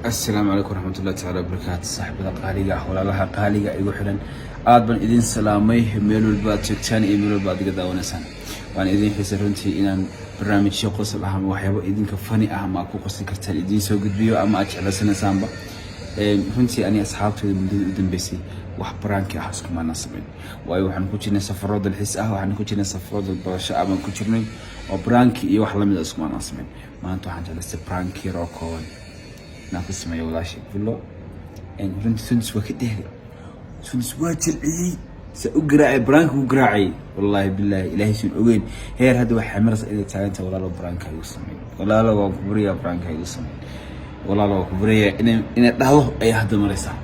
Asalaamu calaykum waraxmatullahi tacaala wabarakaatu. Saaxibada qaaliga ah, walaalaha qaaliga igu xiran, aad baan idin salaamay meel walba aad joogtaan iyo meel walba aad iga daawanaysaan. Waan idin xiisay runtii inaan barnaamijyo qosol ah ama waxyaabo idinka funny ah ama aad ku qosli kartaan idiin soo gudbiyo ama aad jeclaysanaysaanba. Runtii aniga asxaabtooda muddadii u dambeysay wax prank-i ah iskumaana samayn, waayo waxaan ku jirnay safaro dalxiis ah, waxaan ku jirnay safaro dalbadasho ah baan ku jirnay, oo prank-i iyo wax lamid ah iskumaana samayn. Maanta waxaan jeclaystay prank-i yar oo kooban inaan ku sameeyo walaashay Bullo. Runtii Sundus waa ka dhehlay, Sundus waa jilciyey, sa u garaacay prank-i u garaacay. Wallaahi bilaahi, ilaahay sun ogeyn heer hadda waxay maraysa inay taagantahay: "Walaalo, prank-a igu sameyn, walaalo, waan ku buriyaa, prank-a igu sameyn, walaalo, waan ku buriyaa," inay dhahdo ayaa hadda maraysaa.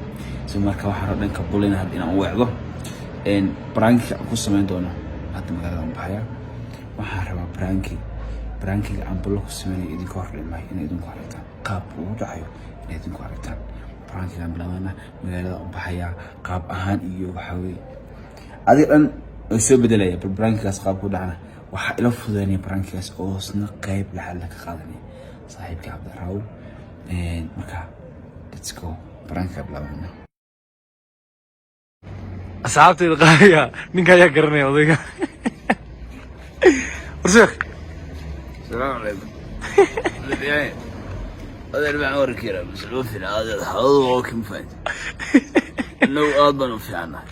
So marka waxaan rabaa dhanka Bullina hadda inaan u weecdo prank-iga aan ku sameyn doono. Hadda magaalada baxaya, waxaan rabaa prank-iga aan Bullo ku sameynayo idinka hor dhimay inay idinku aragtaan qaabka ugu dhacayo, inay idinku aragtaan prank-igaan bilaabana. Magaalada u baxaya qaab ahaan iyo waxaa weeye adiga dhan oo soo bedelaya, bal prank-igaas qaabku dhacna waxaa ila fududeynaya prank-igaas oo isna qayb laxadla ka qaadanaya saaxiibka Cabdiraaw. Marka let's go, prank-iga bilaabana. Asxaabtayda qaaliga, ninka ayaa garanaya odayga war sheekh. السلام عليكم. Adeer baan warkiira masruufina adeer hawadu waa kim fayd. Innagu aad baan u fiicannahay,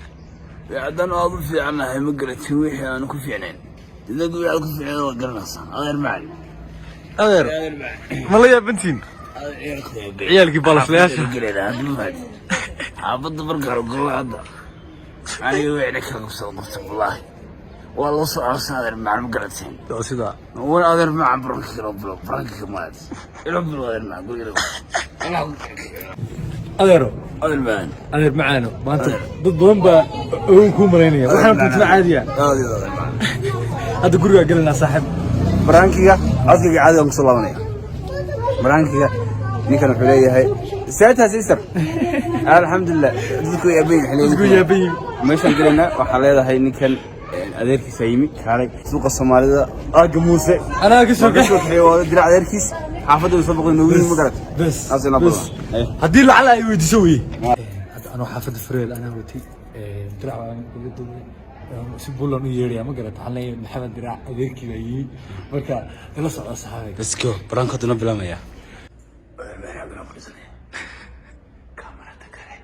haddaan aad u fiicannahay ma garatin wixii aan ku fiicnayn. Idinku wixii aad ku fiicnayn waa garanaysaan, adeer macalin. Adeer. Adeer macalin. Ma la yaabantiin? Adeer, ciyaalkii. Ciyaalkii balaslayaasha. Xaafadda marka hore golo hadda aniga wixii ka qabsada qabta, wallaahi waa loo soo codsan, adeer macalin, ma garateen? Waa sidaa. War adeer macalin, prank-iga ilo bilo, prank-iga maad ilo bilo, adeer macalin, guriga Allah. Adeero. Adeer macalin. Adeer macaano, maanta dad badan baa ogow kuu malaynaya waxaan tuutla caadiya. Aad iyo adeer macalin. Hadda gurigaa gelinaa, saaxiib. Prank-iga codkiga caadiga aan kusoo laabanaya. Prank-iga ninkan wuxuu leeyahay saata sister, alxamdulilah, dadku yaaban yihiin. Dadku yaaban yihiin. Meeshaan gelaynaa waxaa leedahay ninkan adeerkiisa yimi, kaalay suuqa Soomaalida aaga Muuse. Anaa ka soo ka soo kaxeeyay waa dirac adeerkiis, xaafadda uu soo boqday noogu yimi, ma garat? Bes. Taas inoo bes. badan. Haddii lacala ay weydiiso weye, hadda anoo xaafadda Fareel anaa watay dirac baan iga duubay, si bulan u yeeraya, ma garata? Waxaan leeyahay Maxamed Dirac adeerkii baa yimi. Marka ila socda, saxaabay. Let's go, prank-ka hadda noo bilaabmaya. Kaamarada kale.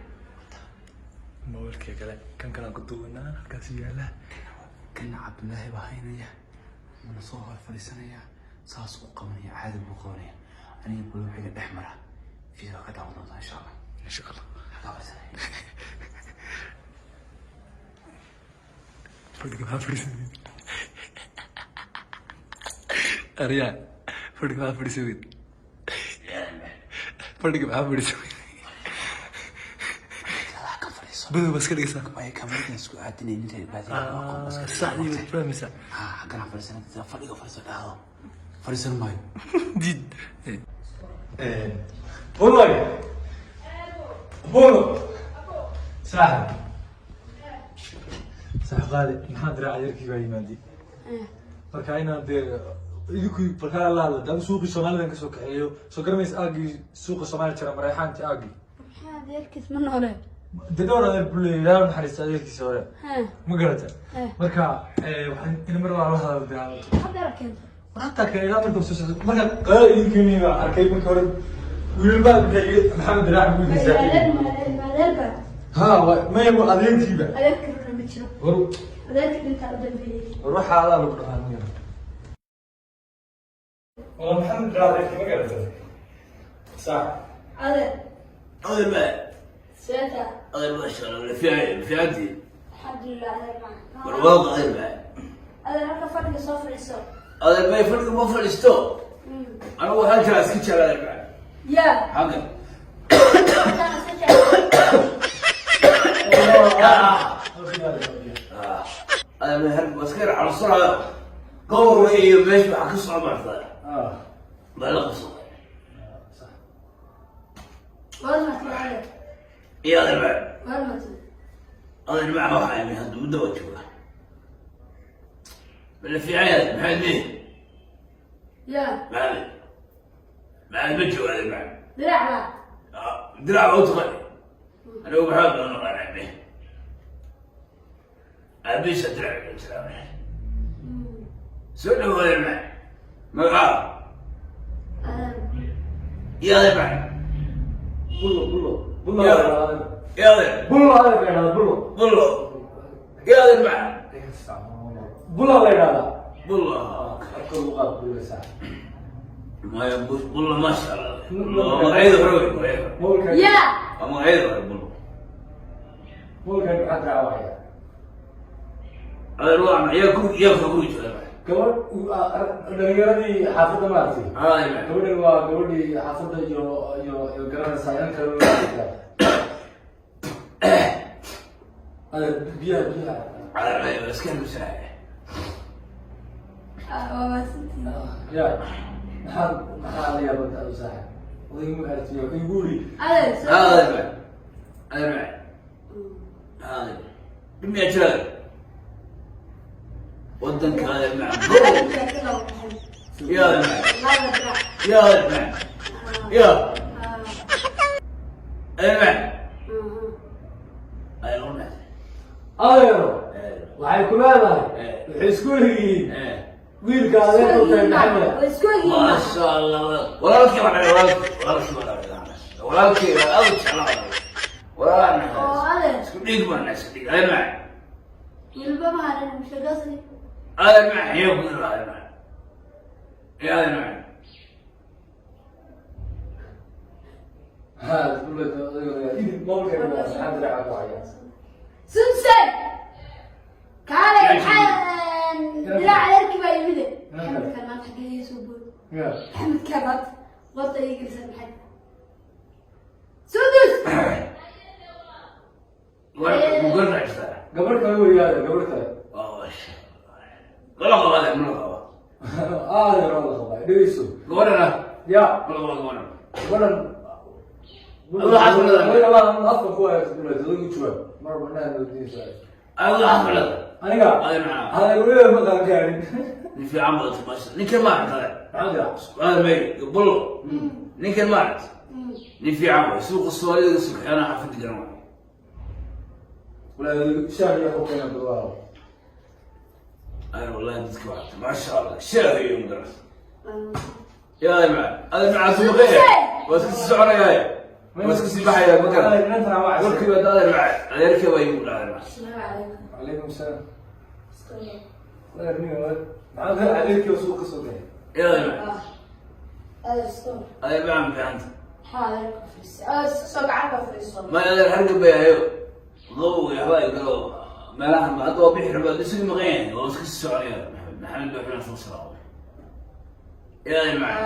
Mobilkii kale kan kalaan ku duubanaa, halkaas yaala. Kana Cabdullaahi baa haynaya, mana soo hor fadhiisanaya, saas u qabanaya, caadi buu qabanaya. Aniga bal wixiga dhex mara video ka daawan doontaa, insha Allah. Insha Allah. Halkaa fadhiisanaya. Fadhiga maxaa fadhiisan aryaa? Fadhiga maxaa fadhiisan weyd? Fadhiga maxaa fadhiisan weyd? Kan fadhiiso. Badow baa iska dhigaysaa. Waayo kamarada isku aadinay ninta. Saxdii baad fahmaysaa. Ha, halkan fadhiisan, fadhiga fadhiiso, dhahdo fadhiisan maayo. Diid. Wallahi Bolo saaxib, saaxib qaali, maxaa diraa adeerkii baa yimaadi. Marka inaan dee idinku barkaa la hadla daba suuqii Soomaalidan kasoo kaxeeyo, soo garamaysa aagii suuqa Soomaaliya jira, Mareexaanti aagii. Maxaa adeerkiis ma noole? Dee dhowr adeer buu leeyahay, ilaahu naxariista adeerkiisa hore. Ma garata? Eh. Marka waxaan ina mar waa la hadal dee Haddeera keento. War hataa kale ilaa marka soo socdo, marka qadada idin keenay baa arkay. Marka hore wiilal baa maxay Maxamed Diraac wiilkiisa. Adeer baa? Ha, maya, waa adeerkiiba. Adeerka runa ma jiro. War. Adeerka dhintaa u dambeeyey. War waxaa adaa lagu dhahaa, ma garata? Waa Maxamed Diraac adeerkii, ma garata? Sax. Adeer. Adeer ma seeta? Adeer, maasha Allah, fiican fiicantii. Alxamdulilah, adeer macaan. Barwaaqo, adeer ma Adeer, halka fadhiga soo fadhiiso. Adeer may fadhiga ma fadhiisto. Anigu waxaan jiraa iska jecel, adeer ma Yaa. Xagga. Intaan iska jecel. Adeer ma har iska yar calosanayo gobol iyo meesha waxaa ka soo marta baa la qabsaday. War matid, adeer? Iyo adeer ma War matid? Adeer ma waxaa imi hadda muddo waa jooga bala fiican yahay. Maxamed miye? Yaa. Maxamed, Maxamed ma jooga, adeer ma Dirac baa. Dirac baa u taqaani. Anigu maxaa baan naqaan aabe. Aabihiisa dirac baa jiraa. Soo dhawaada ma. Magacaa. Iyo adeer ma. Bullo, Bullo, Bullo. Ya. Iyo adeer. Bullo adeer la yidhahdaa, Bullo. Bullo. Iyo adeer ma. Bullo la yidhahdaa. Bullo. Afka lagu qaad Bullo saa. Maya, Bullo, maasha Allah. Bullo waa magacyada hore wey, magacyada hore. Moolkan. Yaa. Waa magacyada hore Bullo. Moolkan maxaa diraca? Adeer waa yaa ku yaa ku jooga. Gabadh dhalinyaradii xaafadda maaragtay. Ah, adeer ma. Gabadhan waa gabadhii xaafadda iyo garanaysaa inan kale waa jirtaa. Adeer, biyaha, biyaha. Adeer ma iska nuusanaya. Waa maasantihiin. Ya, maxaa la yaabanta adu, saaxib? Odaygi ma aragtiyo wuxuu igu yidhi. Adeer, soo Ah, adeer ma. Adeer ma. Adeer. Dhib miyaa jira adeer? Wadanka adeer ma. Ya adeer ma. Ya adeer ma. Ya. Adeer ma. Adeer ma. Adeero, waxay ku leedahay waxay isku egyihiin wiilka adeerka u tahay Maxamed. Way isku egyihiin. Maasha Allah. Walaalkii baa dhalay, walaalkii, walaalkii baa dhalay. Walaalkii waa aad u jeclaa. Walaalaan nahay. Oo adeer. Isku dhiig baan nahay, isku dhiig. Adeer ma. Wilba ma harin mushagasi. Adeer ma, xiyo ku dira adeer ma. Ya adeer ma. Ha, Bullo odayga idin moolkan waa maxaa diraca ku haya? Sunse. Kaale, maxaa dilaac adeerkii baa yimid. Maxamed kan maanta xaggee soo bood. Ya. Maxamed kan maanta wada ii gelisan maxay. Sundus. Waa ku garanaysaa. Gabadh kale weeyaade, gabadh kale. Waa la qaba adeer, ma la qaba. Adeer, waa la qabaa, dhegeyso. Gabadhana Ya. ma la qaba gabadhan? Gabadhan. Waxaad ku leedahay. Afka ku hayso Bullo, odaygu jawaab mar banaan weydiinaysaa. Adigu waxaad ku leedahay. Aniga. Adeer maxaa? Adeer weliba ma qaan gaarin. Nin fiican baad maasha. Ninkan ma aragta adeer. Maxaa jira? Adeer may Bullo. Ninkan ma aragta. Nin fiican waay. Suuqa Soomaalida suuq xeelana xaafadda garan waay. Walaa shaah iyo xukeena bilwaaw. Adeer, wallahi dadka waa maasha Allah. Shaah iyo magaras. Ya adeer macaan. Adeer macaan suuqee. Waa iska sii soconayaa. Waa iska sii baxayaa ma garan. Inantana waa Warkii baa adeer macaan. Adeerkii baa igu dhacay macaan. Asalaamu calaykum. Calaykum salaam. Adeer, nin maxaa adeer adeerkii suuq ka soo galay? Ya adeer macaan. Adeer, stop. Adeer macaan ma fiicanta. Maxaa adeer ku fadhiisay? Adeer, soo gacan ka fadhiiso. Ma adeer hargab bay hayo. Qabow iyo waxbaa igalo meelahan ma hadda waa bixi rabaa isugu maqan yahay, waa iska sii soconaya. Maxamed baa xunaan soo salaamay. Ya adeer macaan.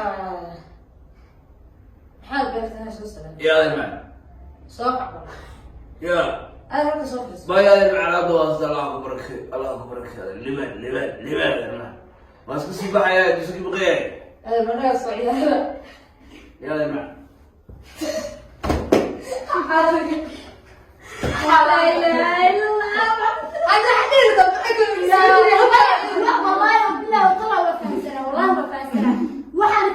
Maxaad gaartay inaa soo salaam? Ya adeer macaan. Soo kaco. Ya. Aad halka soo fadhiiso. Bay adeer macaan, hadda waa sida Allah ku barakay, Allah ku barakay adeer. Liban liban liban adeer macaan. Waa iska sii baxaya, isugu maqan yahay. Adeer, managa soo ciyaara. Ya adeer macaan. La ilaha illallah. Hadda xagee la dambe ka والله بالله وطلع وفهمتنا، والله ما فهمتنا. Waxaan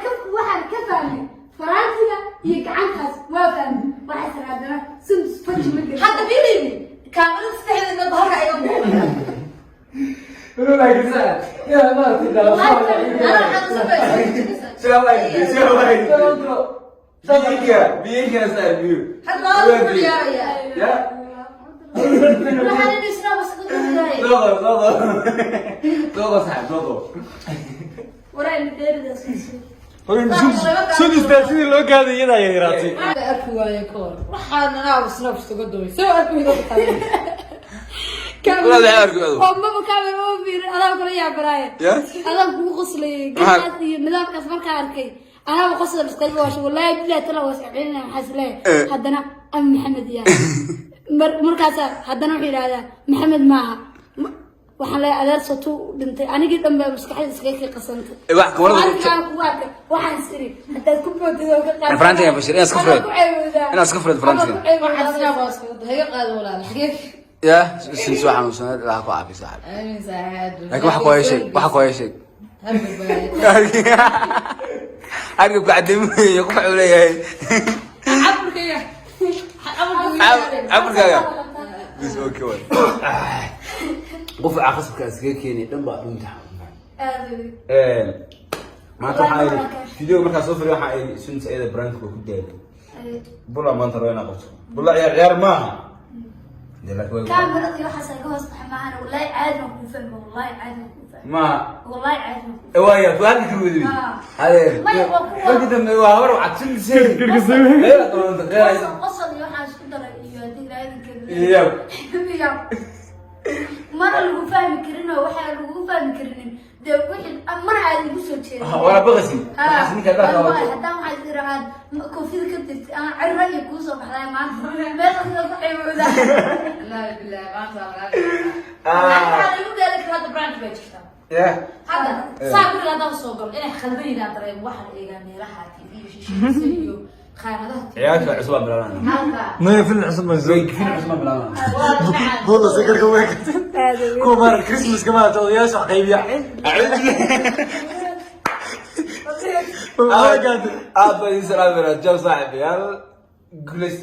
ka fahmay farantiga iyo gacantaas waa fahmay. Waxaa siraadana Sundus faji ma gelin. Hadda fiirini kaamirada saddexdeed meelba halka iga muuqata. Laakiin saa ya maaragtay. Anaa xanuunsan. Biyo saa biyo. Hadda waa ku ciyaaraya. Ya. Waxaan inuu isna wasaqo ka yahay. Soo qor, soo qor. Soo qor saaxiib, soo qor. Waraa dheeridaas. Sundustaa sidii loo gaaday iyadaa yaraatay. Arki waaye ka hor waxaan anaa snap iskaga duway soo arki weydo. Walaal, arki weydo. Oo maba kaamera ma fiirin, adaa kula yaabanaaye. Ya? Adaa kugu qoslayay gacantaas iyo nidaamkaas markaa arkay, anaaba qosol iskaga waashay. Wallaahi billahi tala waa iscelinaya. Maxaa isleeyahay haddana ama Maxamed yaa markaasaa haddana wuxuu yidhahdaa Maxamed maaha. Waxaan leeyahay adeer satuu dhintay, anigii dhan baa maskaxda iskaga kii qasantay. Wax kamarada Maalinkaan kugu arkay waxaan is iri haddaad ku boodid oo ka qaad Farantiga Bashir, inaad iska fureed. Ama ku ceebowdaa. Inaad iska fureed farantiga. Ama ku ceebowdaa. Waxaan snap waa iskaga duway, iga qaado walaal xagee. Ya Sundus waa xanuunsaneed, ilaha ku caafiyo saaxiib. Aamin saaxiib. Laakiin waxa ku heshay, waxa ku heshay. Hargab baa. Hargabka caddeemuhu qof wuxuu leeyahay. Caburkayga. Cabarkaaga bis, okay waay. Qufaca qasabka iskaga keenay dhan baa dhunta. Aad u Maanta waxaa idhi video markaa soo firiy, waxaa idhi Sundus ayada prank waa ku daalay. Bula maanta raba inaa qabto. Bula ciyaar ciyaar maaha. Dee laakiin Kaamirada iyo waxaas ay ka hoos baxa maahan. Wallahi caadi baan kuu fahma, wallahi caadi baan kuu fahma. Maaha. Wallahi caadi baan kuu Waaya ku hadli kari weyday. Ah. Adeer. Maya, waa kuwa- Markii dambe waa habar wacad Sundus. Qosol, qosol iyo waxaan isku daray iyo haddii ilaahay Iyo. Iyo. Mana lagu fahmi karin oo waxaa lagu fahmi karinin dee wixii mana aad igu soo jeedin. Wala baqasi. Waxaas ninka haddaad qabato. Haddaan waxaa is iraahdaa koofida ka tirtay ama cirro iyo kuu soo baxday maanta meesha sida ku ximuudaa. Wallaahi billahi, maanta waa lagaa. Waxaa lagu gaari karaa hadda prank baa jirta. Hadda saa guriga haddaan soo galo inay khaldan yihiin dareemo, waxaan eegaa meelaha TV shishiisa iyo khaanadaha TV. Ciyaarta cusub baa bilaabanaya. Halka. Maya, film cusub baan soo Film cusub baa bilaabanaya. Waa macaan. Bulla sakarka way katay kuwa maarad Christmaska maarata odayaasha wax qaybiya. Waa gaadhay. Aad baan idin salaamayna. Jaw saaxiibayaal, guulays.